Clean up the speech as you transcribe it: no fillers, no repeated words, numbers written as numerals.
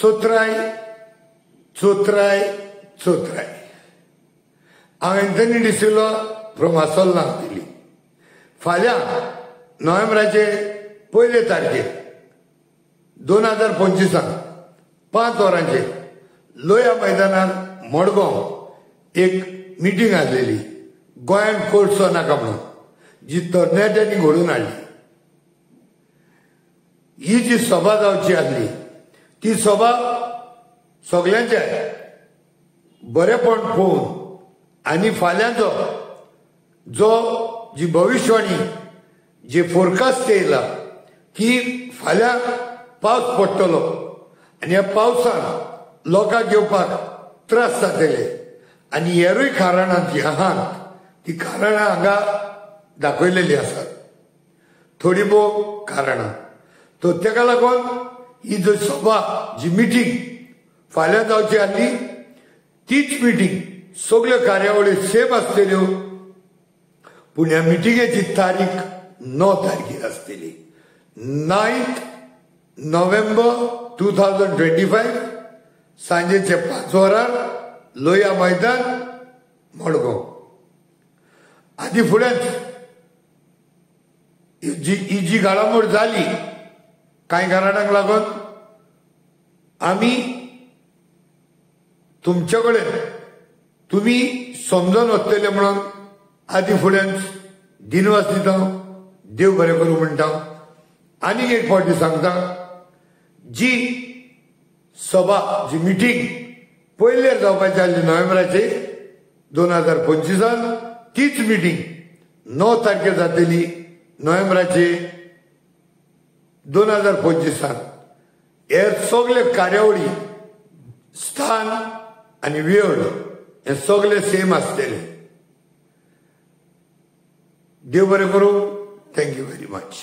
चोत्राय चोत्राय चोत्राय. हांव Anthony D'Silva from आसोल्ला दिल्ली. फाल्यां नोव्हेंबराचे 1 तारखेर 2025 5 वरांचेर लोया मैदानार मडगांव एक मिटींग आसलेली, गोंयांत कोळसो नाका म्हणून, जी तरणाट्यांनी घडोवन हाडली. ही जी सभा जावची आसली ती सभा सगल्यांचे बरेपण पळोवन आनी फाल्यांचो जो जी भविश्यवाणी जे फोरकास्ट येयला की फाल्यां पावस पडटलो आनी ह्या पावसान लोकांक येवपाक त्रास जातले आनी हेरूय कारणां जी आहात ती कारणां हांगा दाखयलेली आसात, थोडी भोव कारणां. तो तेका लागून ही जो सभा जी मिटींग फाल्यां जावची आसली तीच मिटींग सगल्यो कार्यावळी सेम आसतल्यो, पूण ह्या मिटिंगेची तारीख 9 तारखेर आसतली, 9 नोव्हेंबर 2025 सांजेचे 5 वरां लोया मैदान मडगांव. आदी फुडेंच ही जी गाळामोड जाली कांय कारणांक लागून आमी तुमचे कडेन तुमी समजून वतले म्हणून आदी फुडेंच दिनवास दिता, देव बरें करूं म्हणटा. आनीक एक फावटी सांगता, जी सभा जी मिटींग पयले जावपाची आसली नोव्हेंबराचे 2025 तीच मिटींग 9 तारखेर जातली नोव्हेंबराचे 2025. हे सगळे कार्यावळी स्थान आनी वेळ हे सगळे सेम आसतले. देव बरें करूं. Thank you very much.